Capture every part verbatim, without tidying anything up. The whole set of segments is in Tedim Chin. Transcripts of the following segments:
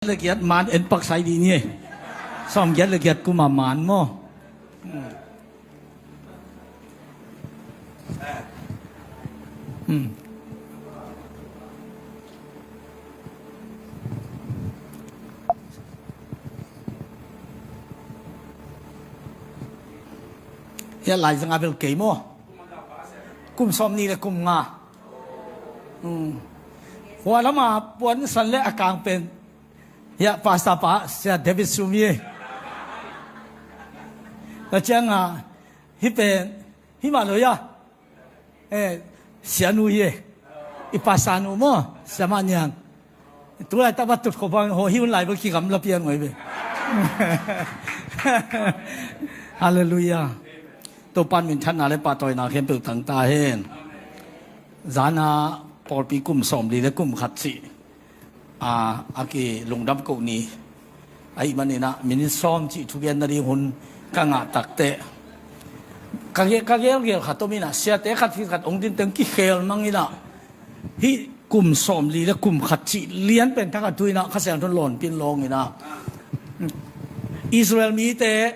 le giat man en pak sai dih ni. Sawm giat le giat kum a man maw? Hmm. Hiah lai zanga bel kei maw? Kum sawm ni le kum nga. Hmm. Hua lama puan san le a kang pen hiah pastor pa Sia David Sumi. Ka cianga hi pen hi mah lo ya. Eh, sianu hi e. I pastor nu maw, Sia Mah Niang. Tulai tapa tut kho bang ho hi un lai bang kigam la pian ngai be. Hallelujah. Topan minthanna le pahtawina khempeuh tang ta hen. Zana pawlpi kum sawm li le kum khat cih a, a ki lungdam ko ni. Ahi maninah minit sawm cih thugen nading hun ka ngah takteh ka ge-, ka gelgel khat om inah siate khat hi khat ong dinteng kikhel mang inah hih kum sawm li le kum khat cih lian pen thakhat thu inah Kha Siangtho in lawnpin lawng inah Israel mite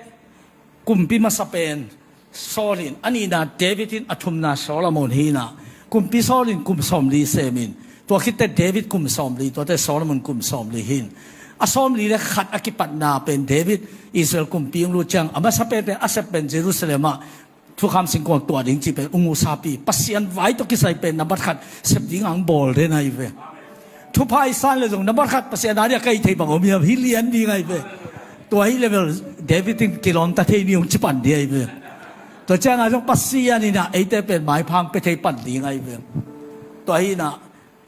kumpi masa pen Saul in, a nihna David in, a thumna Solomon hi inah kumpi Saul in kum sawm li sem in, tua khitte David kum sawm li, tuate Solomon kum sawm li hi in. A sawm li le khat a kipatna pen David Israel kumpi ong lut ciang a masa pen pen a sep pen Jerusalem ah thukham singkuang tuah ding ci pen ung uh sapi Pasian vai tawh kisai pen nambat khat sep ding ang bawl den ahi ve. Thupha i san le zong nambat khat Pasian a dia ka i thei bang om hiam hi lian ding ahi ve. Tua hi level David in kilawmta thei ni ung ci pan ding ahi ve. Tua cianga zong Pasian inah eite pen maiphang pe thei pan ding ahi ve. Tua hi inah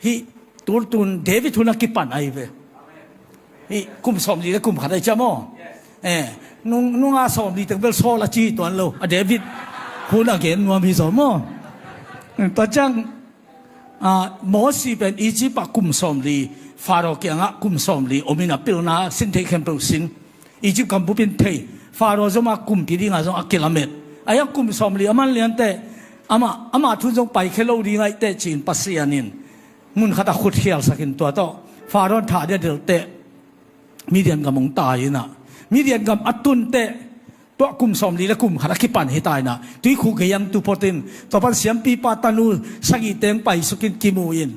hih tultun David hun a kipan ahi ve. Hih kum sawm li le kum khat ahi cia maw? Eh, nung, nunga sawm li teng bel Saul a ci tuan lo a David hun a gen nuam hi zaw maw? Tua ciang Ah, Mosi pen Egypt ah kum sawm li, Pharaoh kiangah kum sawm li om inah pilna sin theih khempeuh sin. Egypt gam bup in thei, Pharaoh zong a kumpi dingah zong a kilamet. Ahi a kum sawm li a man lianteh amah, amah thu zong paikhia lo ding ahi teh ci-in Pasian in mun khatah khut khialsak in tua tawh Pharaoh in thah dia delteh Midian gam hong tai inah Midian gam a tunteh tuah kum sawm li le kum khat a kipan hi ta inah tuikhuk gei ang tu photin tua pan siampipa tanu sagih teng paisukin kimu in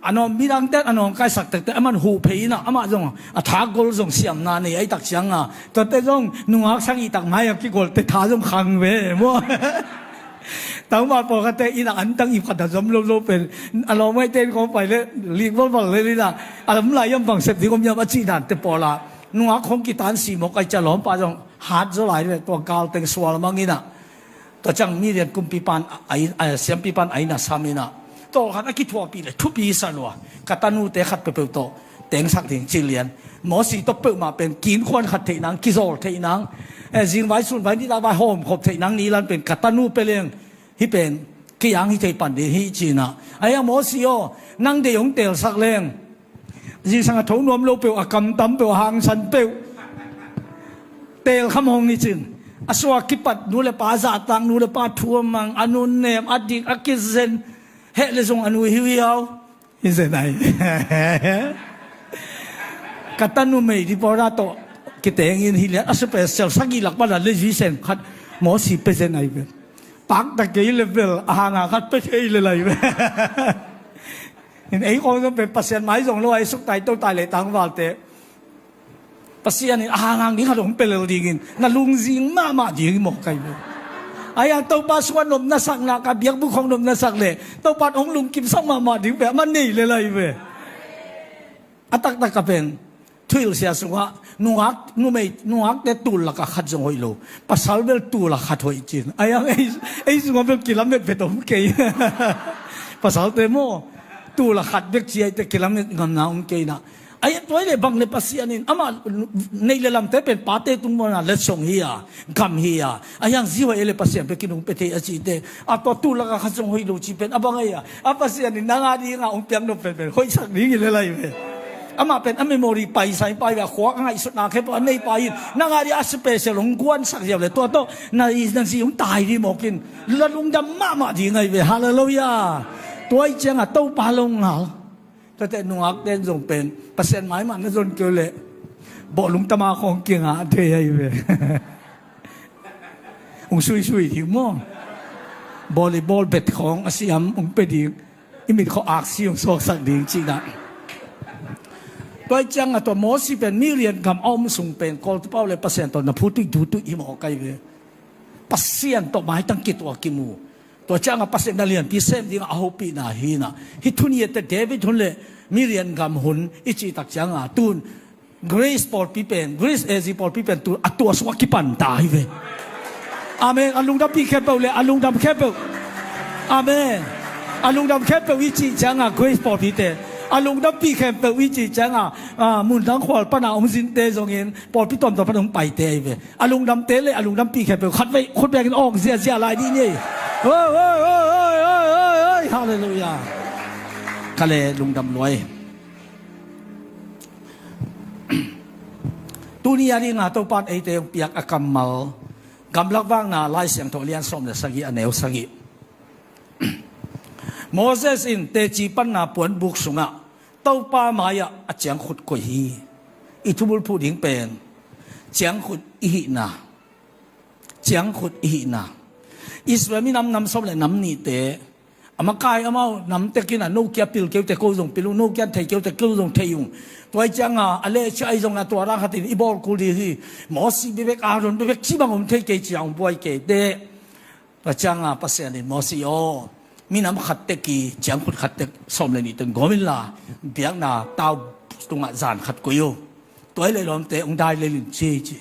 a nawm midangte a nawm kaisak tekte aman huh phei inah amah zong a tha gol zong siamna nei ahi tak cianga tuate zong nungak sagih tak mai a kigolte tha zong khang ve maw? Tangval pawlkhatte inah antang ip khat a zom lo lo pen a lawm ngaihte in kong pai le lik valval le inah a lam lai yam bang sep ding om yam a cih dante pawlah nungak khong kitan simawk ahi cia lawmpa zong hat zaw lai ve tua galteng sual mang inah tua ciang Midian kumpipan a, a, a, siampipan a inn a sam inah tawlkhat a kithuahpih le thupi sa lua ka tanute khat peuhpeuh tawh tengsak ding ci lian. Mosi tawh peuhmah pen kinkhuan khat theih nang kizawl theih nang, eh, zingvai sunvai nidakvai hawmkhop theih nang nilan pen ka tanu pia leng hih pen kei ang hi thei pan ding hi ci inah ahi a Mosi aw nang deih hong teelsak leng zingsang a tho nuam lo peuh a kamtam peuh a hangsan peuh teelkham hong hi cin a suak kipat nu le pa zahtak nu le pa thu a mang a nunnem a dik a kizen heh le zong a nu hiuhiau hi zen ahi. Ka tanu mei di pawra tawh kitengin hi lian a special sagih lak pana le zui sen khat Mosi pe zen ahi ve. Pakta kei level a hanga khat pe thei le lai ve. In ei kong zong pen Pasian mai zong lo a i suktai to tai le tangvalte Pasian in a hanghang ding khat hong pe lel dingin na lungzing mahmah ding i mawk kai ve. Ahi hang Topa sungah nopna sakna ka biakbuk hong nopna sak le Topa hong lungkimsak mahmah ding ve a man nei le lai ve. A taktak a pen thuhilhsia sungah nungak numei nungakte tul lakah khat zong hoih lo. Pasal bel tul a khat hoih cin ahi hang ei, ei sungah bel kilamet vet om kei. Pasalte maw tul a khat bek ci ahite kilamet ngamna om kei inah ahi a tuai le bang le Pasian in amah neih le lamte pen pate tung mawna letsong hi a gam hi a ahi hang zihoih ei le Pasian bek in hong pe thei a cite a tua tul lakah khat zong hoih lo ci pen a bang ahi a a Pasian in nang a dinga hong piak nop penpen hoihsak ding hi le lai ve. Amah pen a memory paisa in pai ve a khuak a ngaihsutna khempeuh a nei pai in nang a ding a special hong guansak ziau le tua tawh na, na zi hong tai ding mawk in la lungdam mahmah ding ahi ve. Hallelujah. Tua ih cianga Topa lo ngal Tate nungak ten zong pen Pasian maimah na zon keu leh bawhlung tama khawng kingah thei ahi ve. Hong suisui ding maw? Volleyball bet khawng a siam hong pia ding. I mit khawng aksi hong suaksak ding cihna. Tua ciangah tua Mosi pen Midian gam a om sung pen Kawltepa uh le Pasian tawh na phu tuih du tuih hi mawk ahi ve. Pasian tawh maitang kituak kimu. Tua ciangah Pasian na lianpi sem dingah a hopihna hi inah. Hih thu ni ate David hun le Midian gam hun i cihtak ciangah tun Grace pawlpi pen, Grace A Z pawlpi pen tu a tua sungah kipanta hi ve. Amen. A lungdampih khempeuh le a lungdam khempeuh. Amen. A lungdam khempeuh i cih ciangah Grace pawlpite, a lungdampih khempeuh i cih ciangah, ah, mundang khual pana om zinte zongin pawlpi tuamtuam pana hong paite ahi ve. A lungdamte le a lungdampih khempeuh khat vei khut biakin awng ziazia lai dih ni. Oi, oi, oi. Halleluiah. Ka le lungdam luai. Tuni a dinga Topan eite hong piak a kammal, gamlak vakna Lai Siangtho a lian sawm le sagih a neu sagih. Moses in teci panna puanbuk sungah Topa mai-ah a ciangkhut koih hi. I thubulphuh ding pen ciangkhut i hihna. Ciangkhut i hihna. Israel minam nam sawm le nam nihte a makai amau nam tekin a no kia pil keute ko zong pil ung, no kia thei keute ko zong thei ung. Tua i cianga a lehcia ahi zong a tua rang khatin i bawl kul dih hi. Mosi bebek, Aaron bebek ci bang om thei kei cia hong buai keite. Tua cianga Pasian in Mosi aw, minam khat teki ciangkhut khat tek sawm le nih teng gawm inla biakna tau tungah zan khat koih uh. Tua i leh lawmte hong dai lel in ci ci.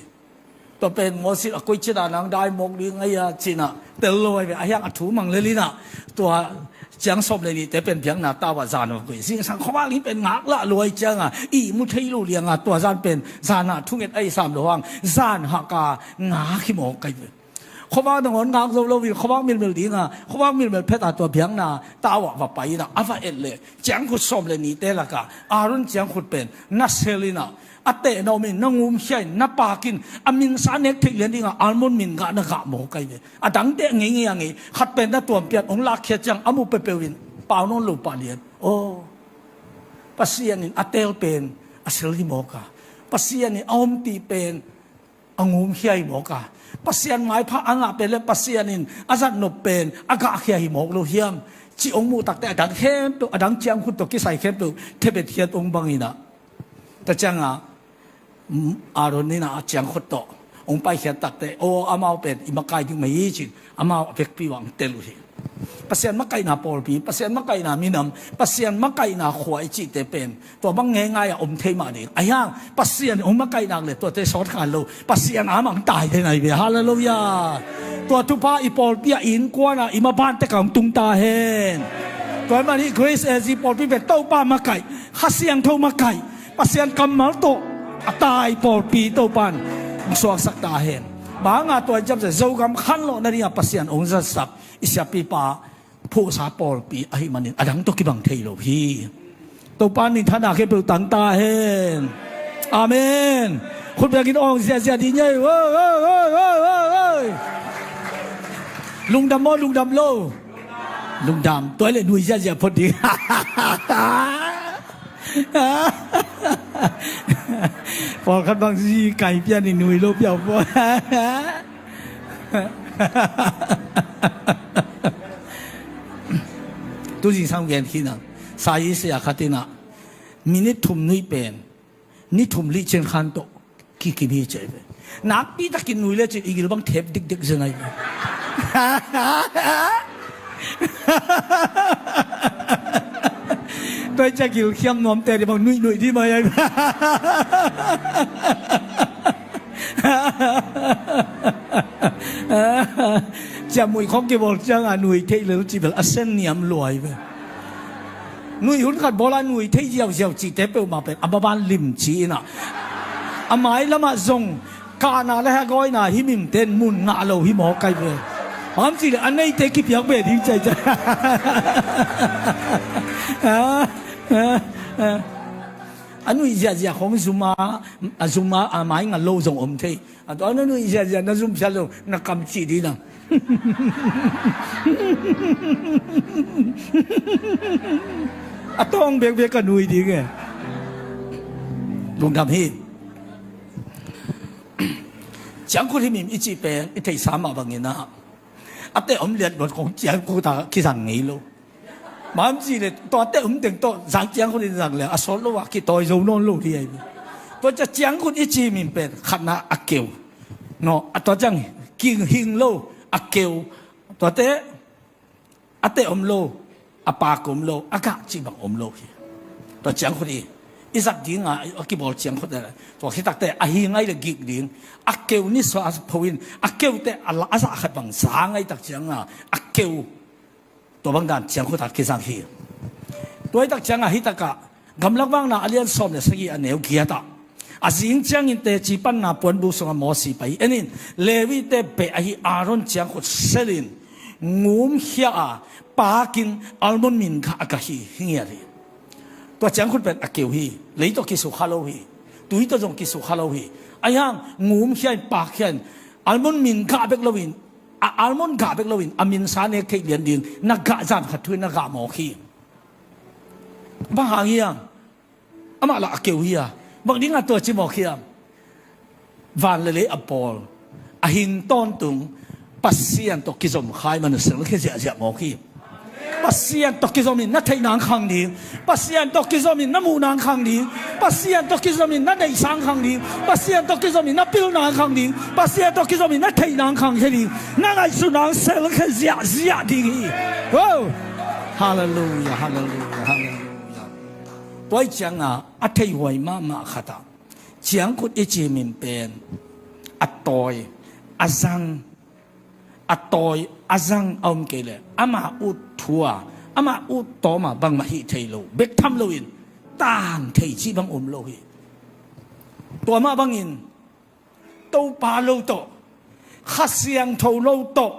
Tua pen Mosi a koih cina nang dai mawk ding ahi a cina tel lo ahi ve. A hiang a thu mang lel inah tua ciang sawm le nihte pen biakna tau ah zan a koih. Zingsang khuavak ling pen ngak lah luai cianga i mu thei lo lianga tua zan pen zan ah thunget ahi sam lo hang zan haka ngak hi mawk ahi ve. Khuavak nangawn ngak zo loin khuavak milmil dinga khuavak milmil pheta tua biakna tau ah va pai inah a va et leh ciangkhut sawm le nihte lakah Aaron ciangkhut pen na sel inah a tehna om in na ngumkhia in na paak in a minsa nek theih lian dingah almond min gah na gah mawk ahi ve. A dangte a ngeingei a ngei khat pen na tuampian hong lakkhia ciang a muh peuhpeuh in pau nawn lo pah lian. Aw, Pasian in a teel pen a sel hi mawk a, Pasian in a ompih pen a ngumkhia hi mawk a, Pasian maipha a ngah pen le Pasian in a zatnop pen a gahkhia hi mawk lo hiam? Cih hong muh takte a dang khempeuh, a dang ciangkhut tawh kisai khempeuh thebet khiat hong bang inah. Tua ciangah, mm, Aaron inah a ciangkhut tawh hong paikhiat takte aw amau pen i makai ding mah hi cin amau a vekpi uh ah hong tel uh hi. Pasian makaihna pawlpi, Pasian makaihna minam, Pasian makaihna khua i cihte pen tua bang ngeingai a om thei mah ding. A hiang Pasian hong makaih nak le tuate sawt khan lo, Pasian a mah hong tai thei nai ve. Halleluiah. Tua thupha i pawlpi ah innkuan ah i maban tek ah hong tung ta hen. Tua ahih manin Grace A Z pawlpi pen Topa makaih, Kha Siangtho makaih, Pasian kammal tawh a tai pawlpi Topan hong suaksak ta hen. Bang hanga tua i ciamteh Zogam khanlawhna dingah Pasian hong zatsak i siapipa phuhsa pawlpi ahih manin a dang tawh kibang thei lo hi. Topa in thana khempeuh tang ta hen. Amen. Khut biakin awng ziahziah dih ni ei. Oi, oi, oi, oi, oi, oi. Lungdam maw, lungdam lo? Lungdam. Tua leh nui ziahziah phot ding. Pawlkhat bang zi kai pian in nui lo piau pawh. Tu zingsang gen khin a, sa i sia khat in a, minit thum nuih pen ni thum lih cin khan tawh kikim hi ci ve. Nakpi takin nui le cin i gil bang thep dikdik zen ahi ve. Tua i cia gil khiam nuamte di bang nuih nuih di mai ahi ve. Ciamui khawng kibawl ciangah nui theih lel cih bel a sen niam luai ve. Nui hun khat bawl a nui theih ziauziau cihte peuhmah pen a maban lim ci inah a mai lamah zong kahna le hagawina himimte in mun ngah lo hi mawk ahi ve. Bang hang cih leh a neite kipiak ve ding ciaicia. A nuih ziahziah khawng zum a, a zum a, a mai ngal lo zong om thei. A tua na nuih ziahziah na zum phial lo na kam cih ding a. A tawng bekbek ka nui ding e. Lungdam hi. Ciangkhut himhim i cih pen i theihsa mah bangin ah, a teh om liat luat kong ciangkhut a kizang ngei lo. Mam cih le tua teh om teng tawh zang ciangkhut in zang le a sawt lo ah kitawi zo nawn lo hi ai. Tua ciang ciangkhut i cih himhim pen khatna a keu. No, a tua ciang king hing lo a keu. Tua teh a teh om lo, a pak om lo, a gah cih bang om lo hi. Tua ciangkhut hi. I zat dinga a kibawl ciangkhut e. Tua khit tak teh a hing ai le gik ding. A keu ni sua a pho in a keu teh a la a zah khat bang zang ai tak cianga a keu. Tua bang dan ciangkhut a kizang hi. Tua hi tak cianga hi takah Gamlak Vakna a lian sawm le sagih a neu giat ah, a zing ciangin teci panna puanbuk sungah Mosi pai en in, Levi te beh ahi Aaron ciangkhut selin ngumkhia a pakin almond min kha a gah hi, hi ngiat hi. Tua ciangkhut pen a keu hi, lei tawh kisukha lo hi, tui tawh zong kisukha lo hi. Ahi hang ngumkhia in pakkhia in almond min gah bek loin, a almond gah bek loin a minsa nek theih lian ding na gah zan khat thu in na gah mawk hi. Bang hang hiam? Amah lah a keu hi a. Bang dingah tua ci mawk hiam? Van le lei a bawl, a hing tawntung Pasian tawh kizom khai man a selkhia ziahziah mawk hi. Pasian tawh kizom in na theih nang khang ding. Pasian tawh kizom in na muh nang khang ding. Pasian tawh kizom in na neihsa khang ding. Pasian tawh kizom in na pil nang khang ding. Pasian tawh kizom in na theih nang khang khia ding. Na ngaihsut nang selkhia ziahziah ding hi. Wow! Halleluiah, halleluiah, halleluiah. Tua hi cianga a theihhuai mahmah khatah ciangkhut i cih himhim pen a tawi, a zang, a tawi, a zang a om kei leh amah ut thu a, amah ut tawm a bangmah hih thei lo, bek tham loin tang thei cih bang om lo hi. Tua mah bangin Topa lo tawh, Kha Siangtho lo tawh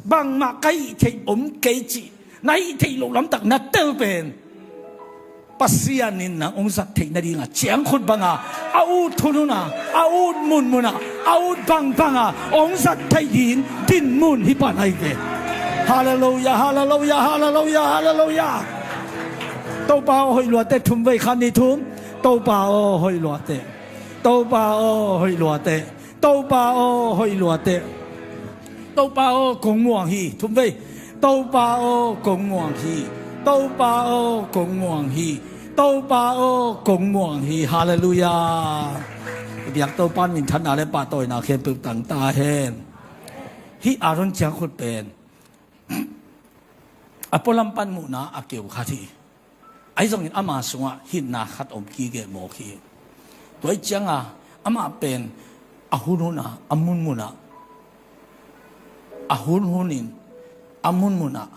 bangmah ka hih theih om kei cih na hih theih loh lamtak na tel pen Pasian in nang hong zat theih nadinga ciangkhut banga a ut hun huna, a ut munmuna, a ut bangbanga hong zat theih ding dinmun hi pan ahi ve. Halleluiah, halleluiah, halleluiah, halleluiah. Topa aw hoih luate, thum vei, khat, nih, thum. Topa aw hoih luate. Topa aw hoih luate. Topa aw hoih luate. Topa aw kong muang hi. Thum vei. Topa aw kong muang hi. Topa aw kong muang hi. Topa aw kong muang hi. Halleluiah. I biak Topa in minthanna le pahtawina khempeuh tang ta hen. Hih Aaron ciangkhut pen a pualam pan muhna a keu khat hi. Ahi zongin ama sungah hinna khat om kik e mawk hi. Tua hi cianga amah pen a hunhunah, a munmunah, a hunhunin a munmunah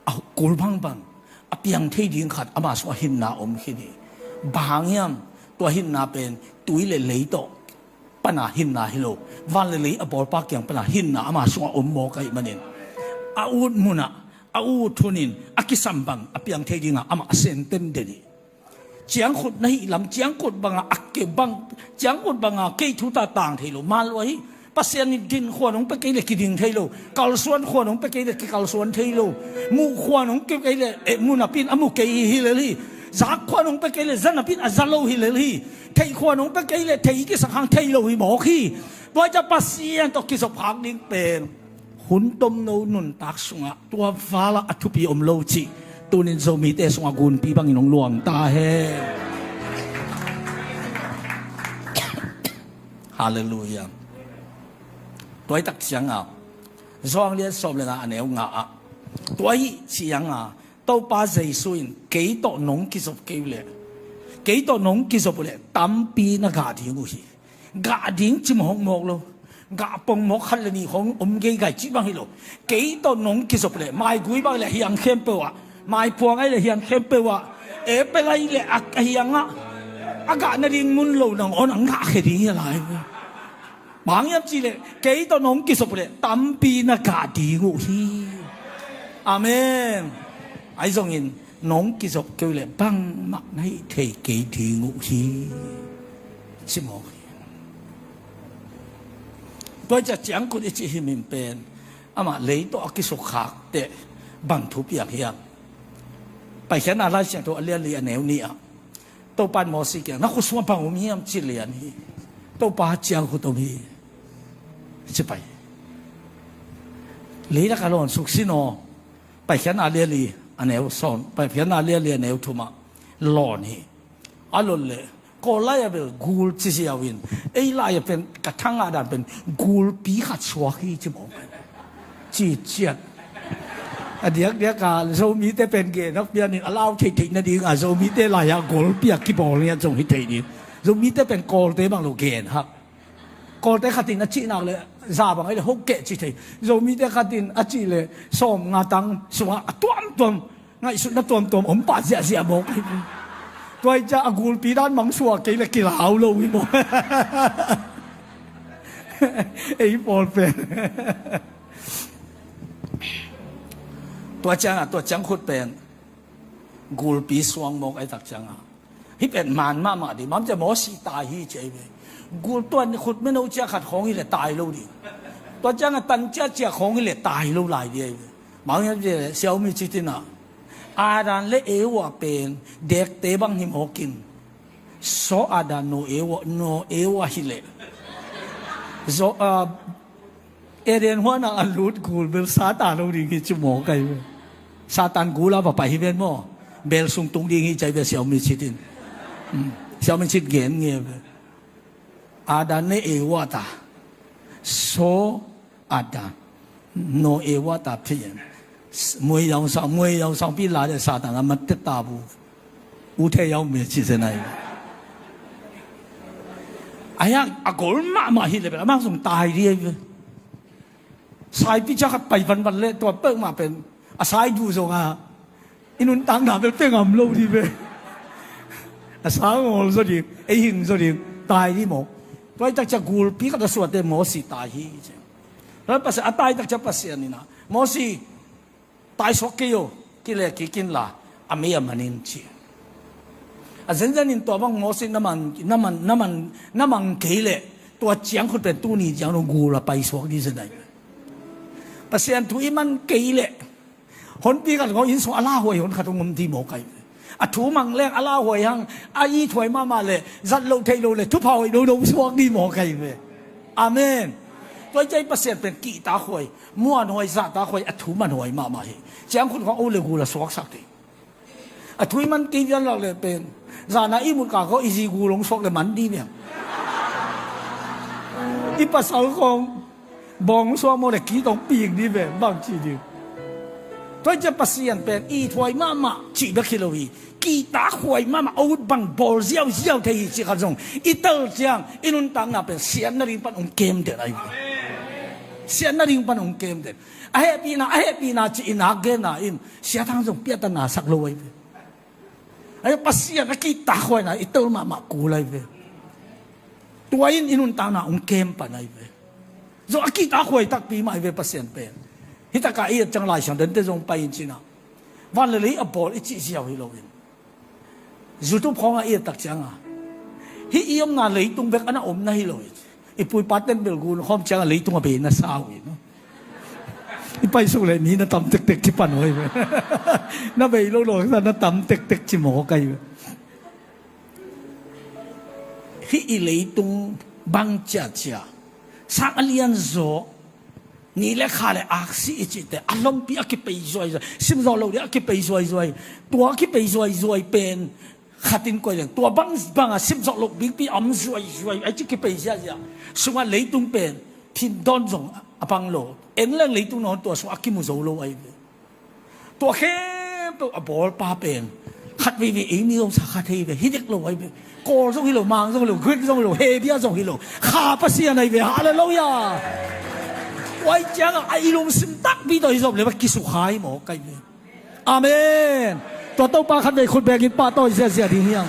a kul bangbang a piang thei ding khat ama sungah hinna om khin hi. Bang hang hiam? Tua hinna pen tui le lei tawh pana hinna hi lo, van le lei a bawlpa kiang pana hinna ama sungah om mawk ahih manin a ut munah, a ut hunin a kisam bang a piang thei dingah amah a sen tenden hi. Ciangkhut na hih lam, ciangkhut banga a keu bang, ciangkhut banga kei thu ta tang thei lo, man lua hi. Pasian in din khuan hong pe kei le kiding thei lo, kalsuan khuan hong pe kei le kikalsuan thei lo, muh khuan hong pe kei le, eh, mu napin a mu kei hi lel hi. Zak khuan hong pe kei le za napin a za lo hi lel hi. Theih khuan hong pe kei le thei i kisak hang thei lo hi mawk hi. Tua hi ciah Pasian tawh kizop hak ding pen hun tomno nuntak sungah tua vala a thupi om lo cih tunin Zomite sungah gunpi bangin hong luang ta hen. Halleluiah. Tua hi tak cianga Johan lian sawm le nga a neu nga ah, tua hi cianga Topa Jesu in kei tawh nong kizop kei uh leh, kei tawh nong kizop uh leh tampi na gah ding uh hi. Gah ding ci mawkmawk lo. Gah pongmawk khat le nih khong om geigai cih bang hi lo. Kei tawh nong kizop leh maigui bang le hiang khempeuh ah, maiphuang ai le hiang khempeuh ah, apple ai le a hiang ah, a gah nading mun lo nang aw nang gah khia ding hi a lai. Bang hiam cihleh kei tawh nong kizop leh tampi na gah ding uh hi. Amen. Ahi zongin nong kizop kei uh leh bangmah na hih thei kei ding uh hi. Ci mawk hi. Tua ciah ciangkhut i cih himhim pen amah lei tawh a kisukkhak teh bang thu piang hiam? Paikhiatna Lai Siangtho a lian li a neu nih ah Topa in Mawsi kiang, na khutsuah bang om hiam ci lian hi. Topa ciangkhut om hi, ci pai. Leilak a lawn suk sin aw. Paikhiatna a lian li a neu sawm, Paikhiatna a lian li a neu thum ah lawn hi. A lon leh Kawl lai a bel gul ci ziau in, ei lai a pen ka thangah dan pen gulpi khat suak hi ci mawk. Ci ciat. A diakdiak a Zomite pen gen hak pian in a lau theihtheih nading a Zomite lai a gulpi a kibawl ngiat zong hi thei ding. Zomite pen Kawlte bang lo gen hak. Kawlte khat in a cih nak leh za bang ei leh hokeh ci thei. Zomite khat in a cih leh sawm nga tang sungah a tuamtuam ngaihsutna tuamtuam om pah ziahziah mawk hi. Tua hi ciah a gulpi dan mangsuah kei le kilau lo hi maw? Ei pawl pen. Tua ciangah tua ciangkhut pen gulpi suang mawk ai tak ciangah hih pen man mahmah ding. Mam ciah Mawsi tai hi ci ai ve. Gul tua ni khut meno ciah khat khawng hi le tai lo ding. Tua ciangah tan ciah ciah khawng hi le tai lo lai ding ai ve. Mang hiam ci le siaumi citin ah Adam le Eva pen dekte bang hi mawkin, Saw Adam, Naw Eva, Naw Eva hi leh Zaw, ah, Eden huan ah a lut gul bel Satan lo ding hi ci mawk ai ve. Satan gul a va pai hi ven maw? Bel sung tung ding hi ci ai ve siaumi citin. Hmm. Siaumi cit gen nge ve. Adam ne Eva ta. Saw Adam, Naw Eva ta phian. Mui yau sang, mui yau sang pi la de Satan a mat te ta bu. U the yau me ci se nai. Ai a gol mahmah hi le bel a mang sung tai ding ai ve. Saipi ciah khat pai vanvan le tua peuhmah pen a sai duh zong a i nuntakna bel pia ngam lo ding ve. A sa ngawl zaw ding, ei hing zaw ding, tai ding maw? Tua hi tak ciah gulpi khat a suahte Mawsi tai hi ci. Tua Pasian a tai tak ciah Pasian in ah Mawsi, taisuak kei o, kile kik inla a mei a man in ci. A zenzen in tua bang Mawsi na man, na man, na man, na man kei leh tua ciangkhut pen tuni ciang dong gul a paisuak ding zen ai. Pasian thu i man kei leh honpi khat ngawh inn sung a lauhuai hon khat hong om ding mawk ai ve. A thu mang leng a lauhuai hang, a ithuai mahmah leh zat loh theih loh leh thupha hoih dodo suak ding mawk ai ve. Amen. Tua hi ciah Pasian pen kihtakhuai, muanhuai, zahtakhuai, a thu manhuai mahmah hi. Ciangkhut khawng o le gul a suaksak thei. A thu i man kei vian lak leh pen zana i mut kak khawng i zi gul hong suak leh man ding viang. I pasal khawng bawng suak maw le kit hong pik ding ve bang ci ding. Tua hi ciah Pasian pen ithuai mahmah cih bek hi lo hi. Kihtakhuai mahmah, a ut bang bawl ziauziau thei hi cih khat zong i tel ciang i nuntakna pen siatna ding pan hong kem den ai ve. Siatna ding pan hong kem den. A hehpihna, a hehpihna cih i nak genna in siat hang zong piahtana sak lo ai ve. Ai Pasian a kihtakhuaina i tel mahmah kul ai ve. Tua in i nuntakna hong kem pan ai ve. Zong a kihtakhuai takpi mah ai ve Pasian pen. Hi takah i et ciang Lai Siangtho dente zong pai in cin ah van le lei a bawl i cih ziau hi lo in, YouTube khawngah i et tak ciangah hih i omna leitung bek a na omna hi lo in, i pu i pa ten bel gul khawm ciangah leitung a bei na sa uh hi no. I paisuk leh mi na tam tektek ci pan uh ai ve. Na bei lo lo na tam tektek ci mawk ai ve. Hih i leitung bang ciacia, sang a lian zaw, ni le kha le aksi i cihte a lompi a kipei zuaizuai, sim zawh loh ding a kipei zuaizuai. Tua a kipei zuaizuai pen khat in koi leng tua bang bangah sim zawh loh bikpi a om zuaizuai ai ci kipei ziahziah. Sungah leitung pen thin dawn zong a pang lo, en leng leitung nawn tua sungah a kimu zo lo ai ve. Tua khempeuh a bawlpa pen khat veivei ei mi zong sa kha thei ve, hi dek lo ai ve. Kawl zong hi lo, Mang zong hi lo, Greek zong hi lo, Hebia zong hi lo, kha Pasian ai ve. Halleluiah. Tua hi ciangah a i lungsim takpi tawh hi zop le va kisukha hi mawk ai ve. Amen. Tua Topa khat vei khut bekin pahtawi ziahziah ding hiang.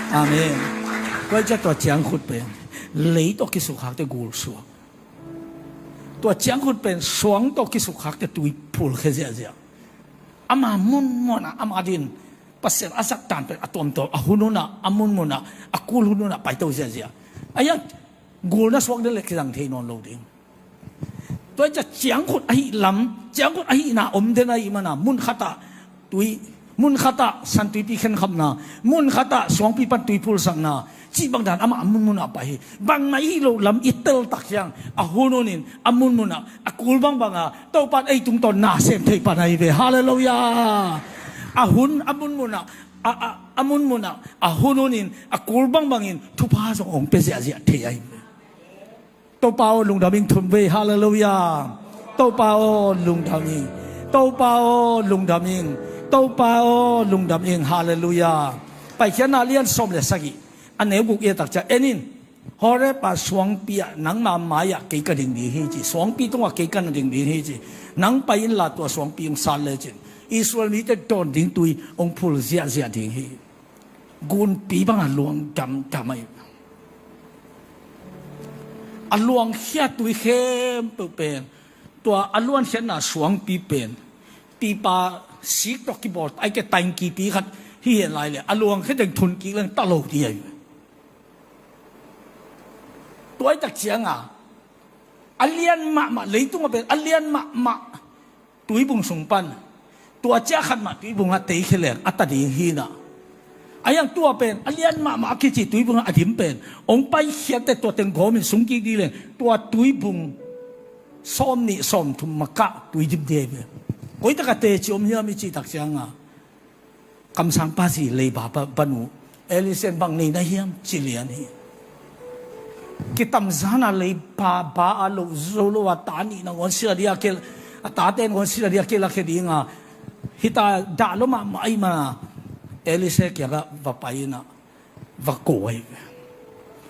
Amen. Tua hi ciah tua ciangkhut pen lei tawh kisukhakte gul suak. Tua ciangkhut pen suang tawh kisukhakte tui phulkhia ziahziah. Ama munmunah ama din Pasian a zat dan pen a tuamtuam a hun hunah, a munmunah, a kul hun hunah paito ziahziah. Ahi hang gulna suak den le kizang thei nawn lo ding. Tua hi ciah ciangkhut ahi lam, ciangkhut ahihna om den ahih mana mun khatah tui Mun khatah santuipi khenkhapna, mun khatah suangpi pan tui phulsakna, cih bang dan amah a munmunah pai hi. Bangmah i hih loh lam i teltak ciang a hun hunin a munmunah a kul bangbanga Topan ei tungtawn na sem thei pan ahi ve. Halleluiah. A hun a munmunah a, a, a munmunah a hun hunin a kul bangbangin thupha zong hong pia ziahziah thei ahi ve. Topa aw lungdam ing thum vei. Halleluiah. Topa aw lungdam ing. Topa aw lungdam ing. Topa aw lungdam ing. Halleluiah. Paikhiatna lian sawm le sagih a neu guk i a takcia en in. Horeb a suangpi ah nangma mai-ah kei ka ding ding hi ci. Suangpi tungah kei ka na ding ding hi ci. Nang pai inla tua suangpi hong sat lecin Israel mite dawn ding tui hong phul ziahziah ding hi. Gunpi banga luang damdam ahi. A luangkhia tui khempeuh pen, tua a luankhiatna suangpi pen pipa sik tawh kibawl ai ke taingkipi khat hi hen lai le a luangkhia teng thun kik leng ta lo ding ahi. Tua i tak cianga a lian mahmah leitungah pen a lian mahmah tuibung sung pan tua ciah khat mah tuibungah teikhia leng a ta ding hinah. A hiang tua pen a lian mahmah a kici tuibungah a dim pen hong paikhiatte tua teng gawmin sungkik ding leng tua tuibung sawm nih sawm thum makah tui dim ding ahi ve. Koitakah teci om hiam i cih tak cianga kamsangpa zi leiba pa, pa nu Elisa in bang nei na hiam ci lian hi. Kitamzana leiba ba a loh zo lo a ta nih nangawn sila dia kel a tate nangawn sila dia kel a khe dinga hita dah lo mahmah ahi mana Elisa kiangah va pai inah va ko ahi ve.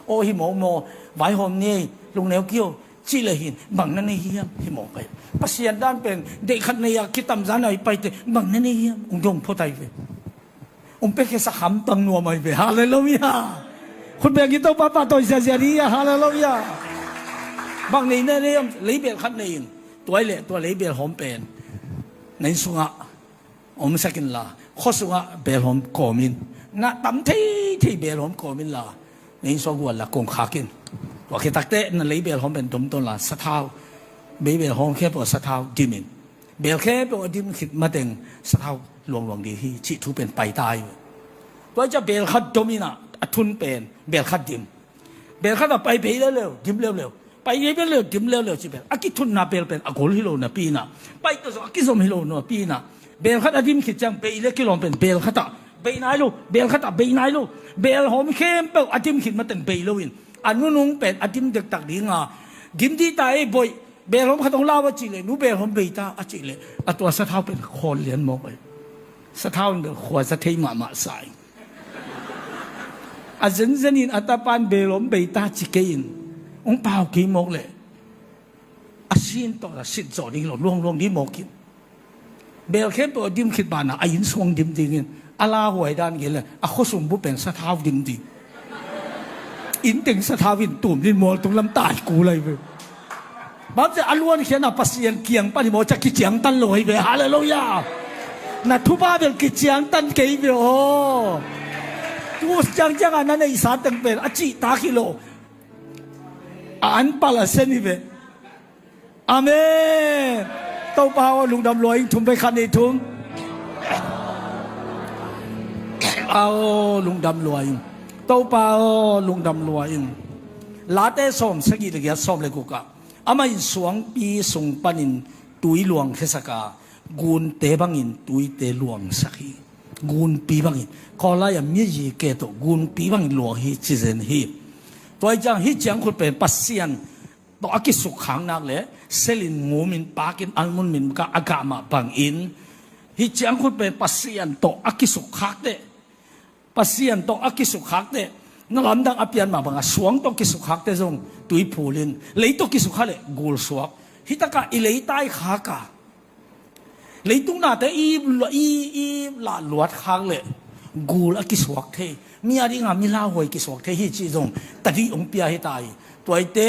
Aw hi mawkmaw vaihawm ni lungneu kio cih le hin bang na nei hiam hi mawk ahi. Pasian dan pen deih khat nei a kitamzan ahi paite bang na nei hiam hong dong phot ahi ve. Hong pekhiasak hamtang nuam ahi ve. Halleluiah. Khut beng in Topa pahtawi ziazia dih a. Halleluiah. Bang nei na nei hiam leibel khat nei in tua i le tua leibel hawm pen na inn sungah omsak inla khua sungah belhawm kawm in na tam theithei belhawm kawm inla na inn sua gual la kongkhak in. Tua khit takteh na lei belhawm pen domtawnla sathau bei belhawm khempeuh a sathau dim in bel khempeuh a dim khit mateng sathau luangluang ding hi cih thu pen paita hi. Tua i cia bel khat dom inah a thun pen bel khat dim. Bel khat a pai bei leuleu dim leuleu pai bei leuleu dim leuleu ci pen a kithunna bel pen a gol hi lo napi inah pai tawh zong a kizom hi lo napi inah bel khat a dim khit ciang bei le kilawm pen bel khatah bei nai lo bel khatah bei nai lo bel hawm khempeuh a dim khit mateng bei loin a nunung pen a dim dektak dinga dim dih ta ei boih bel hawm khat hong lau a cih leh nu bel hawm bei ta a cih leh a tua sathau pen khawl lian mawk ei. Sathau in bel khuaza thei mahmah sa in a zenzen in a tapan belawm bei ta ci kei in hong pau kei mawk leh a sin tawh a sit zawh ding lo luangluang ding mawk in bel khempeuh a dim khit banah a inn suang dim dingin a lauhuai dan gel le a khuasung bu pen sathau dim ding inn teng sathau in tum din mualtung lam tai ku lai ve. Bangci a luankhiatna Pasian kiang pan hi maw ca kiciangtan lo hi ve. Halleluiah. Na thupha bel kiciangtan kei ve aw. Tu ciangcianga na neihsa teng pen a cihtak hi lo a an pal a sen hi ve. Amen. Topa aw lungdam lua ing thum vei khat nih thum. Aw lungdam lua ing. Topa aw lungdam lua ing. Late sawm sagih le giat sawm le gukah amah in suangpi sung panin tui luangkhiasak a gunte bangin tuite luangsak hi. Gunpi bangin kawlai a miyike tawh gunpi bangin luang hi cizen hi. Tua i ciang hi ciang khut pen Pasian tawh a kisukkhak nak le selin ngumin pakin almun min ka a gah mah bangin hi ciang khut pen Pasian tawh a kisukkhakte Pasian tawh a kisukkhakte na lamdang a pian mah banga suang tawh kisukkhakte zong tui phulin lei tawh kisukha le gul suak. Hitakah i leitai khaka leitung nate i, i, i lahluat khak le gul a kisuak thei mi a dinga mi lauhuai kisuak thei hi cih zong tadih hong pia hi ta hi. Tuaite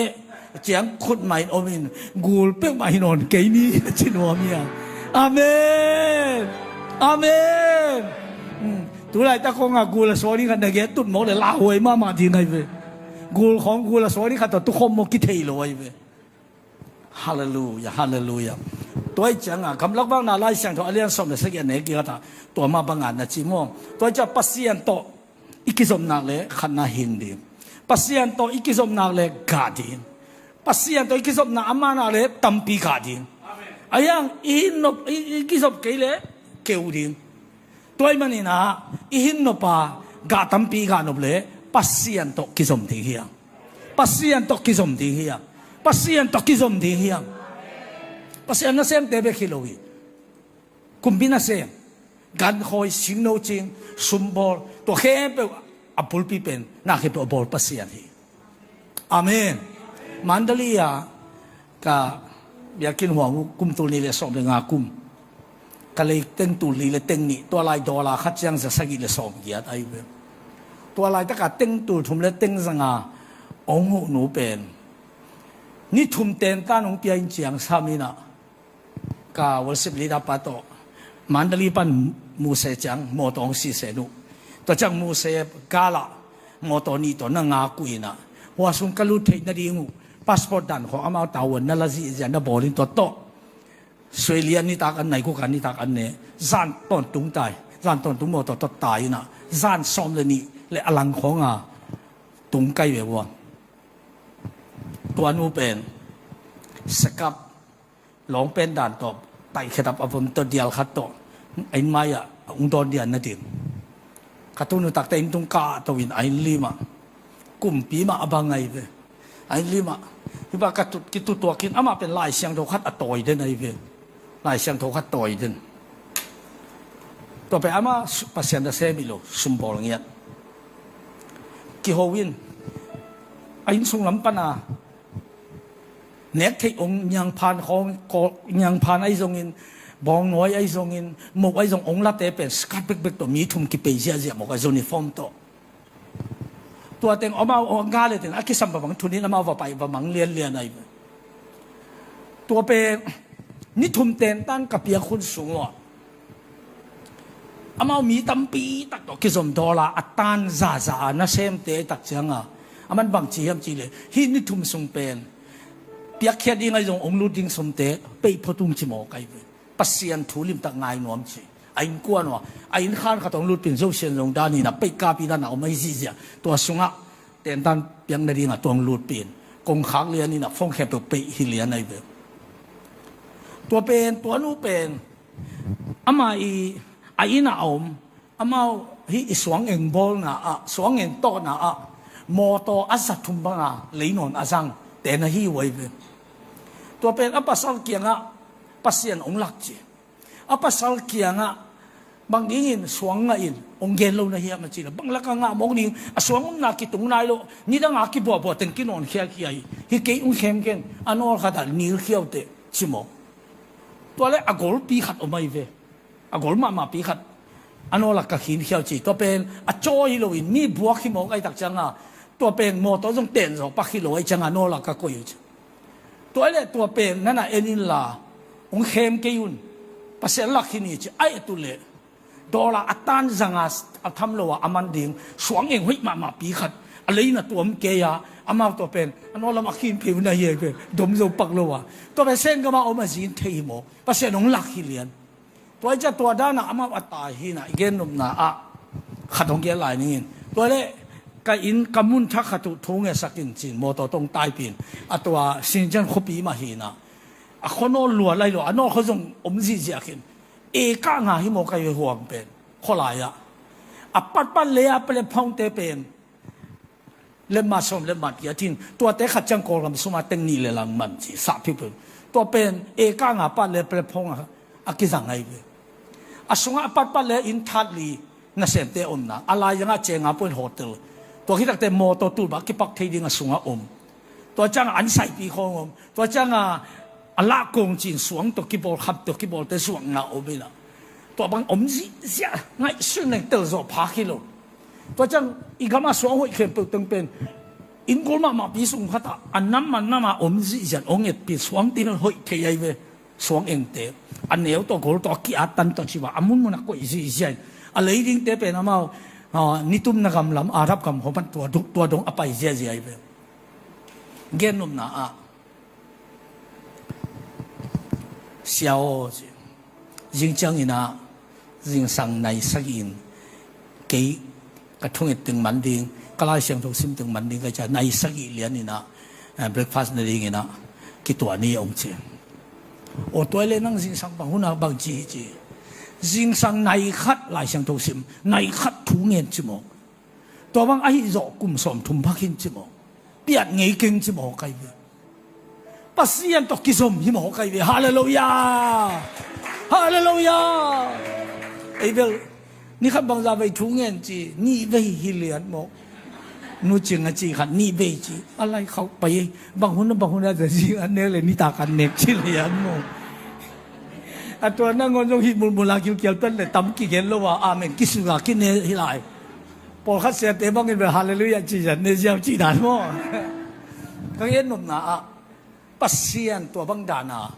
ciang khut mah in omin gul peuhmah hi nawn kei ni a ci nuam hi a. Amen. Amen. Tulaitak khonga gul a suak ding khat na gen tut mawk le lauhuai mahmah ding ahi ve. Gul khawng gul a suak ding khat tawh tukhawm mawk kithei lo ahi ve. Halleluiah. Halleluiah. Tua hi cianga gamlak vakna Lai Siangtho a lian sawm le sagih a nek kikatah tua mah banga na ci maw? Tua hi ciah Pasian tawh i kizopnak le khatna hing ding. Pasian tawh i kizopnak le gah ding. Pasian tawh i kizopna a manah le tampi gah ding. A hiang i hin nop i, i kizop kei le keu ding. Tua hi maninah i hin nopa gah tampi gah nop le Pasian tawh kizom ding hiang. Pasian tawh kizom ding hiang. Pasian tawh kizom ding hiang. Pasian nasemte bek hi lo hi. Kumpi nasem, gankhawi, singno cing, sumbawl, tua khempeuh a bulpi pen na khempeuh a bawl Pasian hi. Amen. Mandalay ah ka biakinn huang uh kum tul nih le sawm le nga kum. Ka lei teng tul nih le teng nih, tua lai dollar khat ciang za sagih le sawm giat ahi ve. Tua laitaka teng tul thum le teng za nga hong huhnu pen ni thum tentan hong pia in ciang saminah ka worship leader pa tawh Mandalay pan Muse ciang mawtaw hong sisen uh. Tua ciang Muse galah mawtaw nih tawh na ngak uh inah, hua sung ka lut theih nading uh passport dan khawng amau tavuan na la zihziah na bawl in tua tawh Suelia nitak an nai, kuka nitak an ne, zan tawntung tai, zan tawntung mawtaw tawh tai inah zan sawm le nih le a lang khawnga tung kai ve ua. Tua nu pen sekap lawng pen dan tawh taihkhiatap a vom tawh dial khat tawh a inn mai-ah a ung dawn dian nading. Ka tunu takte inn tung kah to in a inn limah kumpi mah a bang ahi ve. A inn limah hi bang ka tut kitutuakin amah pen Lai Siangtho khat a tawi den ahi ve. Lai Siangtho khat tawi den. Tua pen amah Pasian nasem hi lo, sumbawl ngiat. Kiho in a inn sunglam pana nek theih ong niangphan khawng, niangphan ahi zongin, bawngnawi ahi zongin, moh ahi zong ong late pen skat bekbek tawh mi thum kipei ziahziah mawk a uniform tawh. Tua teng amau ong a ga le teng a kisam babang thunin amau va pai va mang lianlian ahi. Tua pen ni thum tentan ka piak hun sung uh ah amau mi tampi tak tawh kizom dawla a tan zaza a nasemte tak cianga a man bang ci hiam cih leh hih ni thum sung pen piakkhiat ding ahi zong ong lut ding sumte peih phot ung ci mawk ahi ve. Pasian thu limtak ngai nuam ci. A innkuan uh a inn khan khat ong lutpin zosian zong dan hinah peih kapi dana om ahi zihziah tua sungah tentan piak nadingah tuang lutpin kongkhak lian inah phone khempeuh peih hi lian ahi ve. Tua pen tua nu pen amah i a innah a om amau hih i suangeng bawlna ah suangeng tawhna ah mawtaw a za thum banga leinawn a zang tena hi uh ahi ve. Tua pen a pasal kiangah Pasian ong lak ci. A pasal kiangah bang dingin suang ngah in ong gen lo na hiam a cina bang laka ngah mawk ding a suang omna kitung nai lo nidanga kibuahbuah teng kinawn khiakhia hi. Hi kei ong khem ken a nawl khatah nil khiaute ci mawk. Tua le a golpi khat om ahi ve. A gol mahmahpi khat a nawlak ka khin khiau ci. Tua pen a caw hi loin mi buak hi mawk ahi tak cianga tua pen mawtaw zong ten zawh pak hi lo ahi cianga nawlak ka koih uh ci. Tua le tua pen nana en inla ong khem kei un. Pasian lak hi ni ci a et uh leh dawla a tan zanga a tham lo a a man ding suang eng hoih mahmahpi khat a leina tuam kei a amau tua pen a nawlam a khin phei un ahi ahi pen dom zo pak lo a tua pen senggama om a zin thei hi mawk. Pasian ong lak hi lian. Tua i cia tua dana amau a tai hinah i gennopna ah khat hong gen lai ningin tua le ka inn ka mun thak khat uh thu ngesak in cin mawtaw tong taipin a tua Sinjan khuapi mah hinah a khuanawl lua lai lo a nawl khuazong om zihziah khin e kah nga hi mawk ahi ve huam pen khualai ah a patpat le a pale phaungte pen lemma sawm lemma kia thin tuate khat ciang Kawlgam suma teng nih le lang man ci sahphiu pen tua pen e kah nga pat le pale phawng a kizang ahi ve. A sungah a patpat le inn thatli nasemte omna a lai zangah cenga point hotel tua khitakte mawtaw tulbah kipak thei ding a sungah om. Tua ciangah an saipi khawng om. Tua ciangah a lahkong cin suang tawh kibawl khap tawh kibawlte suakna om inah tua bang om zihziah ngaihsun leng telzawh phak hi lo. Tua ciang i gamah suang hoih khempeuh teng pen inn gol mahmahpi sung khatah a nam a nama om zihziah ong etpi suang tin hoih thei ahi ve. Suang engte a neu tawh gol tawh a ki-at tan tawh ciba a munmun a koih zihziah in a leidingte pen amau nitumna gamlam Arab gam hopan tua dong a pai ziahziah ahi ve. Gennopna ah Sia aw, ci. Zing ciangin ah zingsang nai sagih in kei ka thunget teng man ding, ka Lai Siangtho sim teng man ding ka ci a, nai sagih lian in ah, eh, breakfast na dingin ah kituah ni, hong ci. Aw, tua leh nang zingsang bang hun ah bang ci, ci. Zingsang nai khat Lai Siangtho sim, nai khat thu ngen ci mawk. Tua bang ahi zawh kum sawmthum phak hi ci mawk. Piat ngei keng ci mawk ahi ve. Pasian tawh kizom hi mawk ahi ve. Halleluiah. Halleluiah. Ei bel, ni khat bangzah vei thu ngen ci, nih vei hi lian mawk. Nu Cing a ci khat nih vei ci. A lai khauh pai ei. Bang hun a, bang hun a, za zing an nek leh nitak an nek ci lian mawk. A tua nangawn zong hih mulmul a kilkial pen leh tam kigen lo a, amen kisuak a kine hi lai. Pawlkhat siate bangin bel halleluiah ci zan ne ziau ci dan maw? Ka gen nopna ah, Pasian tua bang dan a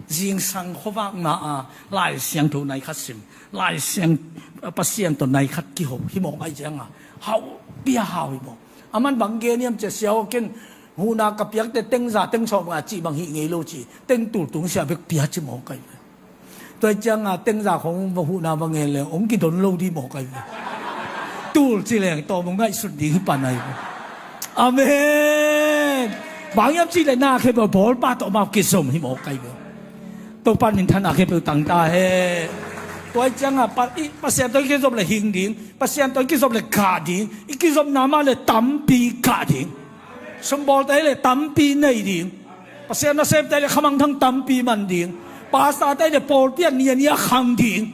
zingsang khuavak na a Lai Siangtho nai khat sim, Lai Siang, Pasian tawh nai khat kiho hi mawk ahi ciang a, hau pia hau hi mawk. Aman bang gen hiam ci a, sia aw, ken huhna ka piakte teng za teng sawm nga cih bang hih ngei lo ci, teng tul tung sia bek pia ci mawk ahi ve. Tua ciang a teng za khong va huhna va ngen leh hong kidon lo dih mawk ahi ve. Tul ci leng tawm hong ngaihsut ding hi pan ahi ve. Amen. Bang hiam cih leh na khe bawlpa tawh amau kizom hi mawk ahi ve. Topa minthanna khempeuh tang ta hen. Tua ciang a Pa-, i, Pasian tawh i kizop leh hing ding, Pasian tawh i kizop leh kah ding, i kizopna mah leh tampi kah ding. Sumbawlte leh tampi nei ding. Pasian nasemte leh khamangthang tampi man ding. Pastorte leh pawlpi a nia nia khang ding.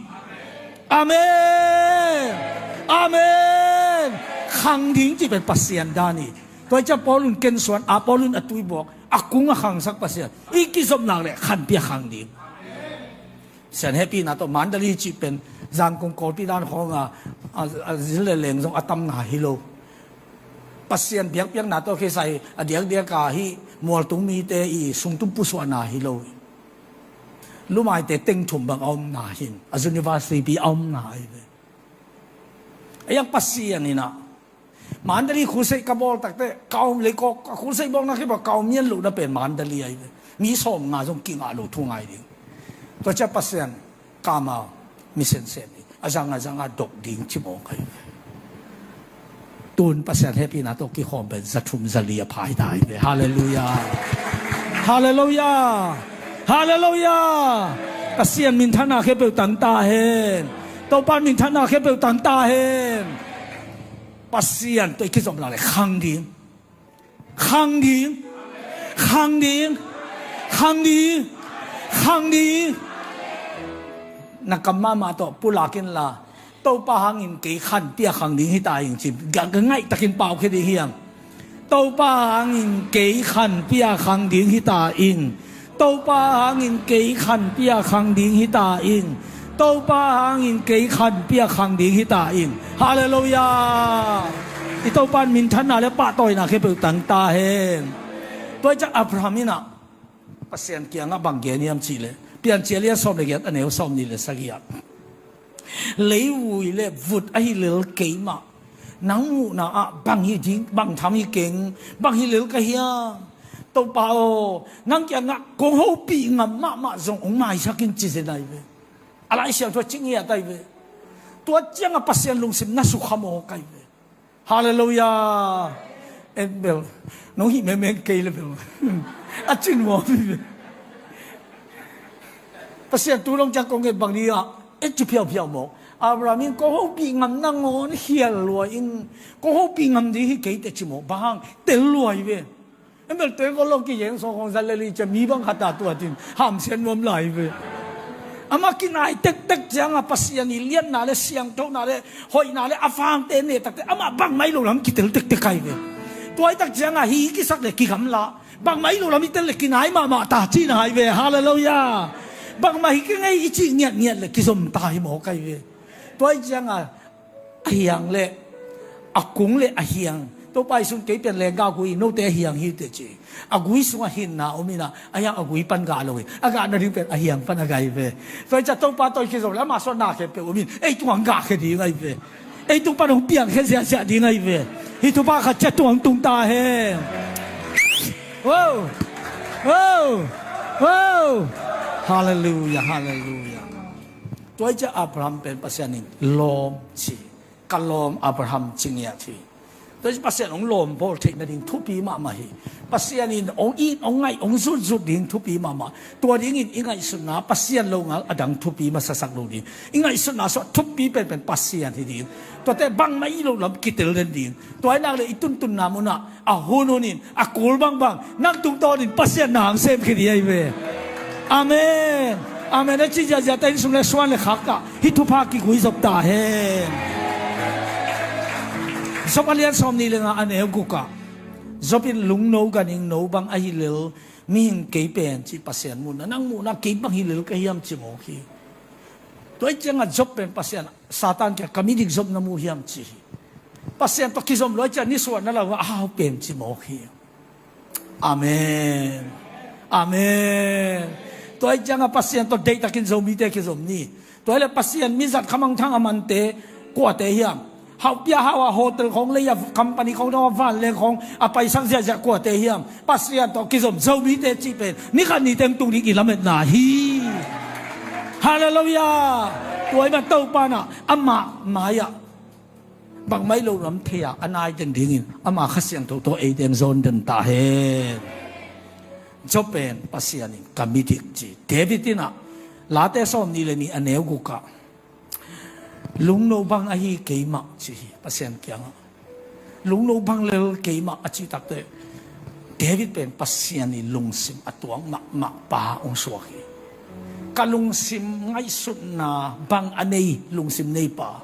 Amen. Amen. Khang ding cih pen Pasian dan hi. Tua ciang Paul in kensuan, Apollo in a tuibuak, a kung a khangsak Pasian. I kizop nak leh khanpi a khang ding. Sian hehpihna tawh Mandalay cih pen Zangkong Kawlpi dan khawng a, a, a zin leh leng zong a tamna hi lo. Pasian biakpiakna tawh kisai a diakdiak a hih mualtung mite i sungtum pusuahna hi lo. Lumaite teng thum bang a omna hi in, a university pi a omna ahi ve. A iang Pasian in ah Mandalay crusade ka bawl takteh, ka om lei kawk, ka crusade bawlna khit bang ka om mian lohna pen Mandalay ahi ve. Mi sawm nga zong kingah lo thu ngai ding. Tua ciang Pasian kam a mi sensem ding, a zang a zang a dok ding ci mawk ahi ve. Tun Pasian hehpihna tawh kikhawm pen za thum za li a phai ta ahi ve. Halleluiah. Halleluiah. Halleluiah. Pasian minthanna khempeuh tang ta hen. Topa minthanna khempeuh tang ta hen. Pasian tawh i kizom nak leh khang ding. Khang ding. Khang ding. Khang ding. Khang ding. Na kam mahmah tawh pulak inla, Topa hangin kei khanpi a khang ding hi ta ing ci. Ga, ga ngaih takin pau khia ding hi hang. Topa hangin kei khanpi a khang ding hi ta ing. Topa hangin kei khanpi a khang ding hi ta ing. Topa hangin kei khanpi a khang ding hi ta ing. Halleluiah. I Topa in minthanna leh pahtawina khempeuh tang ta hen. Tua ciang Abraham in ah Pasian kiangah bang gen hiam cih leh, Piancil a lian sawm leh giat, a neu sawmnih leh sagih ah, leivui leh vut ahi lel kei mah, nang muhna ah bang hi ding, bang tham hi keng, bang hi lel ka hiam? Topa aw, nang kiangah kong hopih ngam mahmah zong hong maisak in ci zen ahi ve. A Lai Siangtho a ci ngiat ahi ve. Tua ciang a Pasian lungsim na sukha mawk ahi ve. Halleluiah. En bel, nong hih mengmeng kei leh bel a ci nuam hi ve. Pasian tu dong ciang kong gen bang ni ah, e ci phiaupiau mawk. Abraham in kong hopih ngam nangawn khial lua in, kong hopih ngam ding hi kei teh ci mawk. Bang hang, tel lua hi ve. En bel tel ko lo ki yen sawng khong zan leh li ciang mi bang khat a tuat in hamsiat nuam lai ve. Amah kinai tektek ciang a Pasian i liatna leh siangthona leh hoihna leh a vangte ne takteh amah bangmah hi lo lam kitel tektek ahi ve. Tua hi tak ciang a hi kisak leh kigamla, bangmah hi lo lam i tel leh kinai mahmah ta cihna ahi ve. Halleluiah. Bangmah hi keng ei i cih ngiatngiat leh kizom ta hi mawk ahi ve. Tua hi ciang a, a hiang leh a kung leh a hiang. Topa Jesu'n kei pen lenggah gui, note a hiang hi teh ci. A gui sungah hinna om in ah, a hiang a gui pan gah lo hi. A gah nading pen a hiang pan a gah hi ve. Tua hi ciang Topa tawh i kizom leh ama suahna khempeuh om in, ei tungah gah khia ding ahi ve. Ei tung pan hong piangkhia ziahziah ding ahi ve. Hih thupha khat ciat tungah hong tung ta hen. Wow! Wow! Wow! Halleluia, halleluia. Tua hi ciah Abraham pen Pasian in lawm ci. Ka lawm Abraham ci ngiat hi. Tua hi ciah Pasian hong lawm bawl theih nading thupi mahmah hi. Pasian in hong it, hong ngaih, hong zutzut ding thupi mahmah. Tua dingin i ngaihsutna Pasian longal a dang thupi masasak lo ding. I ngaihsutna sungah thupi penpen Pasian hi ding. Tuate bangmah i loh lam kitel den ding. Tua hi nak le i tuntunna munah a hun hunin a kul bangbang nang tungtawnin Pasian na hong semkhia ding ahi ve. Amen. Amen. A ci ziahziah ta inn sung le suan le khak ah hih thupha kigui zop ta hen. Job a lian sawm nih le nga a neu guk ah Job in lungno ganhingno bang ahi lel mihing kei pen ci Pasian muhna, nang muhna kei bang hi lel ka hiam ci mawk hi. Tua hi ciangah Job pen Pasian Satan kiang ka midik Job na mu hiam ci hi. Pasian tawh kizom luai ciah nisuah na lo a hau pem ci mawk hi. Amen. Amen. Tua hi ciangah Pasian tawh deihtakin Zomite kizom ni. Tua hi le Pasian mizat khamangthang a mante kuate hiam? Hauhpia hau a hotel khawng lei a company khawng dong a vanleng khawng a paisak ziahziah kuate hiam? Pasian tawh kizom Zomite cih pen ni khat ni teng tung ding i lametna hi. Halleluia. Tua hi mah Topa nah amah mai-ah bangmah i lo lam thei-a a nai den dingin ama Kha Siangtho tawh ei teng zawn den ta hen. Job pen Pasian in ka midik ci. David in ah Late sawm nih le nih a neu guk ah lungno bang ahi keimah ci hi Pasian kiangah. Lungno bang lel keimah a cih takteh David pen Pasian i lungsim a tuak mahmah pa hong suak hi. Ka lungsim ngaihsutna bang a nei lungsim nei pa,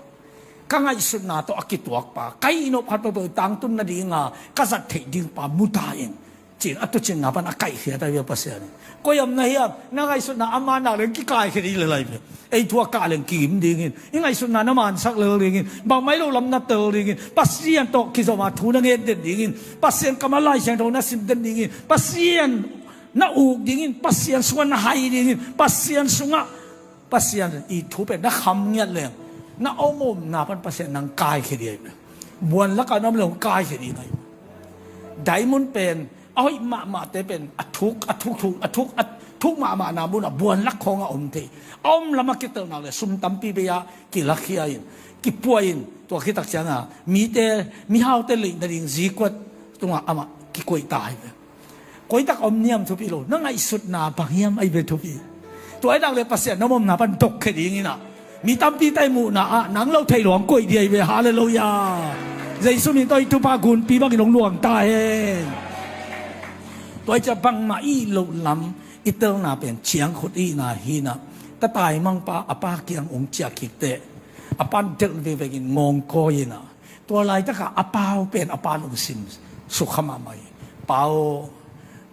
ka ngaihsutna tawh a kituak pa, ka ihnop khat peuhpeuh tangtun nadinga ka zat theih ding pa mu ta in. Cin a tuucinna pan a kaihkhiat a bia Pasian in. Koi om na hiam, na ngaihsutna a man nak leng kikaikhia ding le lai bia. Ei thu a kah leng kigim dingin, i ngaihsutna na mansak lel dingin, bangmah i lo lam na tel dingin, Pasian tawh kizom a thu na ngen den dingin, Pasian kam a Lai Siangtho na sim den dingin, Pasian na uk dingin, Pasian sungah na hai dingin, Pasian sungah Pasian i thu pen na kham ngiat leng na omomna pan Pasian nang kaikhia ding ahi. Buan lakah na om leng kaikhia ding ahi. Diamond pen a hoih mahmahte pen a thuk, a thuk, thuk, a thuk, a thuk mahmahna munah buan lak khawngah om thei. A om lamah kitelh nak le sum tampi bei-ah kilakhia in, kipua in, tua khitak ciangah mite, mihaute leih nading zikuat tungah amah kikoih ta hi ve. Koitak om niam thupi lo, na ngaihsutna bang hiam ahi ve thupi. Tua ahi nak le Pasian na omna pan dok khe dingin ah, mi tampi tai muhna ah nang lo thei luang koih ding ahi ve. Halleluia. Jesu min tawh i thupha gunpi bangin hong luang ta hen. Tua hi ciah bangmah i loh lam i telna pen ciangkhut ihna hinah, ka taimangpa a pa kiang hong ciah kik teh a pan delh vekvekin ngawngkawi inah, tua laitakah a pa uh pen a pa lungsim sukha mahmah hi. Pa aw,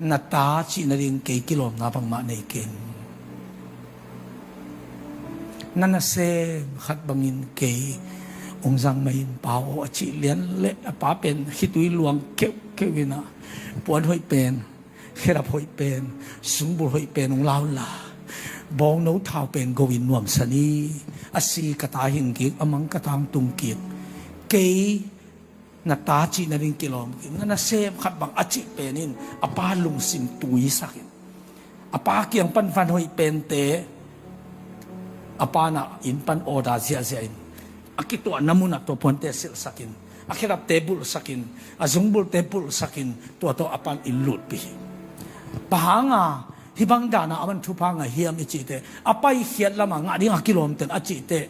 na ta cih nading kei kilawmna bangmah nei keng. Na nasem khat bangin kei hong zang mah in Pa aw, a cih lian leh a pa pen khitui luang keuhkeuh inah, puan hoih pen, khedap hoih pen, sungbul hoih pen hong la unla, bawngno thau pen go in nuamsa ni. A si ka ta hing kik, a mang ka ta hong tung kik. Kei na ta cih nading kilawm kik, na nasem khat bang a cih pen in a pa lungsim tuisak in, a pa kiang pan van hoih pente a pa nah inn pan order ziahziah in, a kituahna munah tua puante silhsak in, a khedapte bulhsak in, a zungbulte bulhsak in, tua tawh a pan inn lutpih hi. Bang hanga hih bang dana a man thupha ngah hiam i cih teh, a paikhiat lamah ngah dinga kilawm teng a cih teh,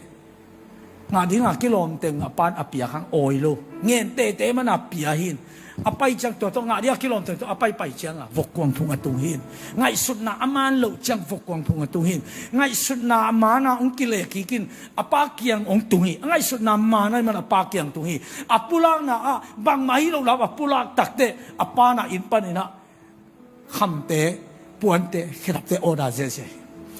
ngah dinga kilawm teng a pan a piak hang awi lo, ngen teitei mana pia hi in. A pai ciang tua tawh ngah dinga kilawm teng tawh a paipai cianga vokkuang phung a tung hi in. Ngaihsutna a man loh ciang vokkuang phung a tung hi in. Ngaihsutna a mana hong kile kik in, a pa kiang hong tung hi. A ngaihsutna mana i man a pa kiang tung hi. A pulakna ah bangmah hi lo lam a pulak takteh a pa nah inn paninah khamte, puante, khedapte order ziahziah hi.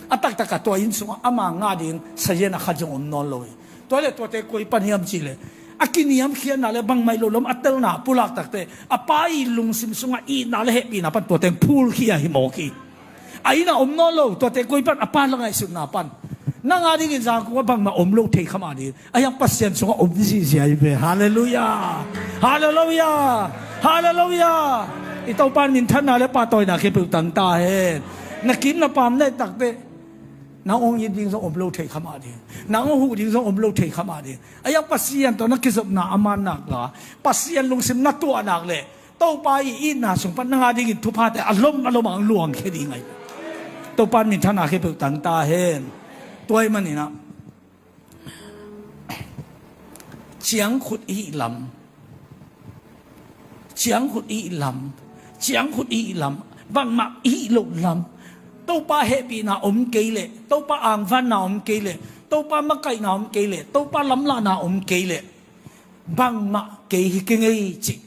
A taktakah tua inn sungah ama ngah ding sazian a khat zong om nawn lo hi. Tua le tuate koi pan hiam cihleh, a kiniamkhiatna le bangmah hi lo lam a telna pulak takteh a pa i lungsim sungah itna le hehpihna pan tuate phulkhia hi mawk hi. A inn ah om nawn lo, tuate koi pan, a pa la ngaihsutna pan. Nang a dingin Zangkong ah bangmah om lo thei kha mah ding. A hiang Pasian sungah om zihziah hi ve. Halleluia. Halleluia. Halleluia. I Topa in minthanna le pahtawina khempeuh tang ta hen. Na kim na pam na et takteh Nang hong it ding zong om lo thei kha mah ding. Nang hong huh ding zong om lo thei kha mah ding. A iang Pasian tawh na kizopna a man nak la, Pasian lungsim na tuah nak leh Topa i itna sung pan nang a dingin thuphate a lom a lom ang luangkhia ding ahi. Topa in minthanna khempeuh tang ta hen. Tua ahih maninah ciangkhut i hih lam, ciangkhut i hih lam, ciangkhut i hih lam, bangmah i hih loh lam, Topa hehpihna om kei leh, Topa angvanna om kei leh, Topa makaihna om kei leh, Topa lamlahna om kei leh, bangmah kei hi keng ei cih.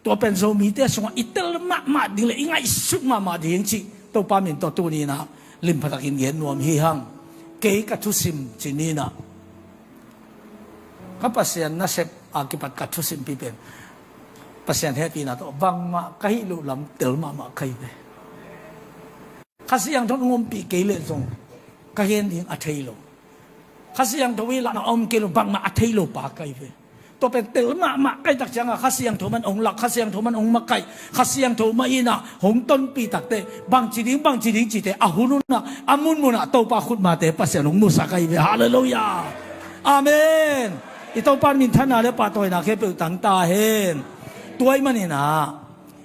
Tua pen Zomite sungah i tel mahmah ding le i ngaihsut mahmah ding cih Topa min tawh tuninah limphatakin gen nuam hi hang. Kei ka thusim ci ninah, ka Pasian nasep a kipat ka thusimpi pen Pasian hehpihna tawh bangmah ka hih loh lam tel mahmah ka hi ve. Kha Siangtho in hong ompih kei leh zong ka gen ding a thei lo. Kha Siangtho i lahna a om kei lo, bangmah a thei lo pa ka hi ve. Tua pen tel mahmah ka hih tak ciangah Kha Siangtho mah in hong lak, Kha Siangtho mah in hong makaih, Kha Siangtho mah inah hong tonpih takteh bangci ding, bangci ding cite a hun hunah, a munmunah Topa khutmate Pasian hong musak ahi ve. Halleluiah. Amen. I Topa in minthanna le pahtawina khempeuh tang ta hen. Tua ahih maninah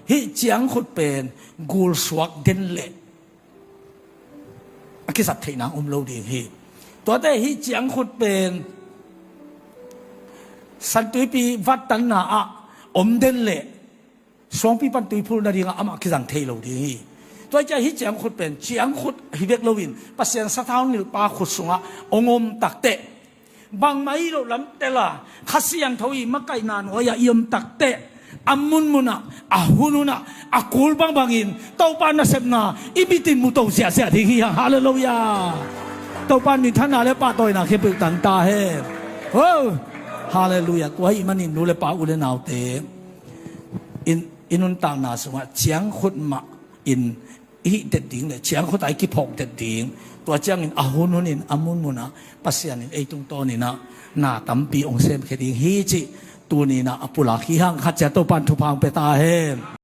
hih ciangkhut pen gulsuak den leh a kizat theihna om lo ding hi. Tuate hih ciangkhut pen Santuipi vattanna ah om den leh suangpi pan tuiphul nadingah amah kizang thei lo ding hi. Tua ahih ciah hih ciangkhut pen ciangkhut hi bek loin Pasian sathau nilhpa khut sungah hong om takteh bangmah i hih loh lam tel a, Kha Siangtho i makaihna nuai-ah i om takteh a munmunah, a hun hunah, a kul bangbangin Topa nasepna i mitin mu to ziahziah ding hi hang. Halleluiah. Topa in minthanna le pahtawina khempeuh tang ta hen. Ho! Halleluiah. Tua ahih manin nu le pa, u le naute, in, i nuntakna sungah ciangkhut mah in i hih det ding le ciangkhut a i kiphawk det ding. Tua ciangin a hun hunin a munmunah Pasian in ei tungtawninah na tampi hong semkhia ding hi cih tuninah a pulak hi hang. Khat ciat Topa in thupha hong pia ta hen.